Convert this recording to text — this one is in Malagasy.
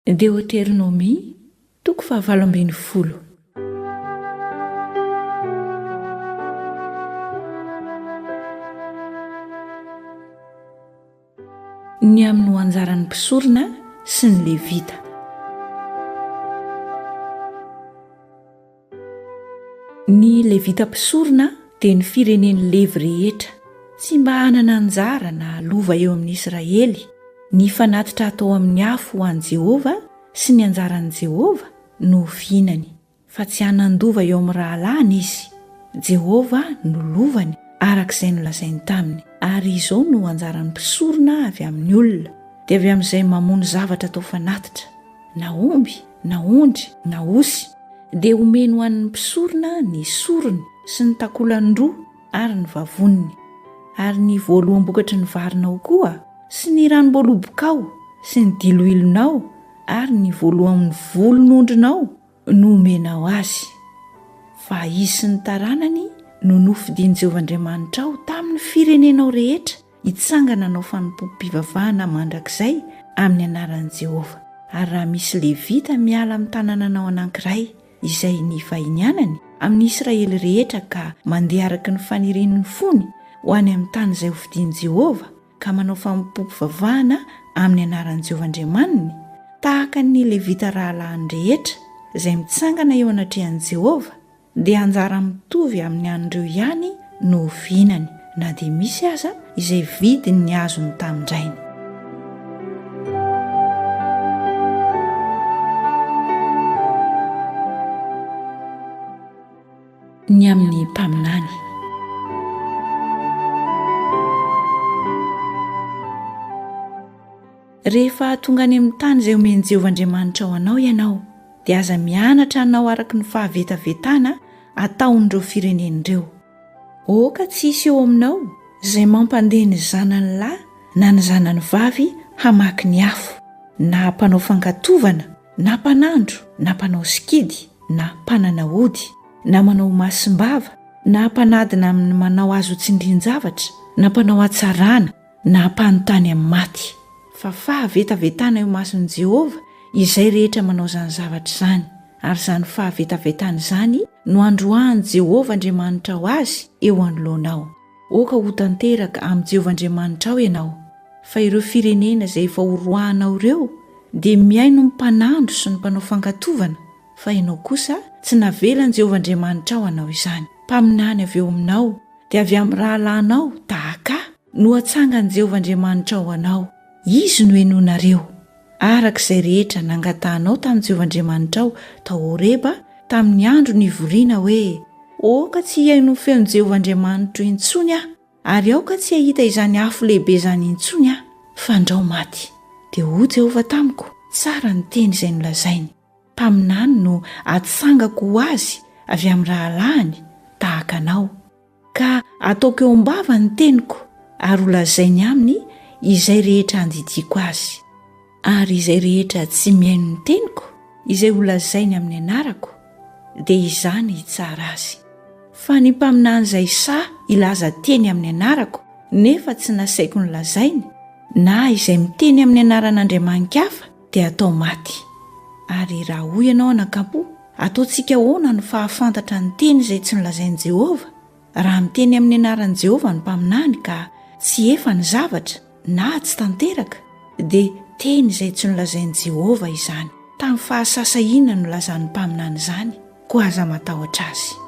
Deoteronomia, toko fahavalo ambinifolo. Ny amin'ny ho anjaran'ny mpisorona sy ny Levita. Ny Levita mpisorona dia ny firenen'i Levy rehetra, tsy mba hanana anjara na lova eo amin'i Israely, ny fanatitra atao amin'ny afo ho an'i Jehovah sy ny anjaran'i Jehovah no ho fihinany, fa tsy hanan-dova eo amin'ny rahalahiny izy. Jehovah no lovany, araka izay nolazainy taminy. Ary izao no anjaran'ny mpisorona avy amin'ny olona, dia avy amin'izay mamono zavatra atao fanatitra, na omby na ondry na osy, dia homeny ho an'ny mpisorona ny sorony sy ny takolany roa ary ny vavoniny, ary ny voaloham-bokatry ny varinao koa sy ny ranom-boalobokao sy ny diloilonao ary ny voalohan'ny volon'ondrinao no homenao azy, fa izy sy ny taranany no nofidin'i Jehovah Andriamanitrao tamin'ny firenenao rehetra hitsangana hanao fanompoam-pivavahana mandrakizay amin'ny anaran'i Jehovah. Ary raha misy Levita miala amin'ny tanànanao anankiray izay nivahinianany amin'ny Israely rehetra ka mandeha araka ny fanirian'ny fony ho any amin'ny tany izay hofidin'i Jehovah ka manao fanompoam-pivavahana amin'ny anaran'i Jehovah Andriamaniny, tahaka ny Levita rahalahiny rehetra izay mitsangana eo anatrehan'i Jehovah, dia anjara mitovy amin'ny an'ireo ihany no ho fihinany, na dia misy aza izay vidiny azony tamin-drainy. Ny amin'ny mpaminany. Rehefa tonga any amin'ny tany izay omen'i Jehovah Andriamanitrao anao ianao, dia aza mianatra hanao araka ny fahavetavetana ataon'ireo firenena ireo. Aoka tsy hisy eo aminao izay mampandeha ny zanany lahy na ny zanany vavy hamaky ny afo, na mpanao fankatovana, na mpanandro, na mpanao sikidy, na mpanana ody, na manao masim-bava, na mpanadina amin'ny manao azy ho tsindrian-javatra, na mpanao hatsarana, na hampanontany amin'ny maty, fa fahavetavetana eo imason'i Jehovah izay rehetra manao izany zavatra izany, ary izany fahavetavetana izany no androahan'i Jehovah Andriamanitrao azy eo anoloanao. Aoka ho tanteraka amin'i Jehovah Andriamanitrao ianao, fa ireo firenena izay efa horoahanao ireo dia mihaino ny mpanandro sy ny mpanao fankatovana, fa ianao kosa tsy navelan'i Jehovah Andriamanitrao hanao izany. Mpaminany avy eo aminao dia avy amin'ny rahalahinao tahaka ahy no hatsangan'i Jehovah Andriamanitrao ho anao. Izy no henoinareo, araka izay rehetra nangatahanao tamin'i Jehovah Andriamanitrao tao Horeba tamin'ny andro nivoriana hoe, 'Aoka tsy hihaino ny feon'i Jehovah Andriamanitro intsony aho, ary aoka tsy hahita izany afo lehibe izany intsony aho, fandrao maty. Dia hoy Jehovah tamiko, 'Tsara ny teny izay nolazainy. Mpaminany no atsangako ho azy avy amin'ny rahalahiny tahaka anao, ka ataoko eo am-bava ny teniko ary holazainy aminy izay rehetra andidiako azy. Ary izay rehetra tsy mihaino ny teniko, izay holazainy amin'ny anarako, dia izany hitsara azy. Fa ny mpaminany izay sahy hilaza teny amin'ny anarako nefa tsy nasaiko nolazainy, na izay miteny amin'ny anaran'andriamani-kafa, dia atao maty. Ary raha hoy ianao anakampo, Ataontsika ahoana no fahafantatra ny teny izay tsy nolazain'i Jehovah? Raha miteny amin'ny anaran'i Jehovah ny mpaminany ka tsy efa ny zavatra na tsy tanteraka, dia teny izay tsy nolazain'i Jehovah izany. Tamin'ny fahasasahiana nolazan'ny mpaminany izany, koa aza matahotra azy.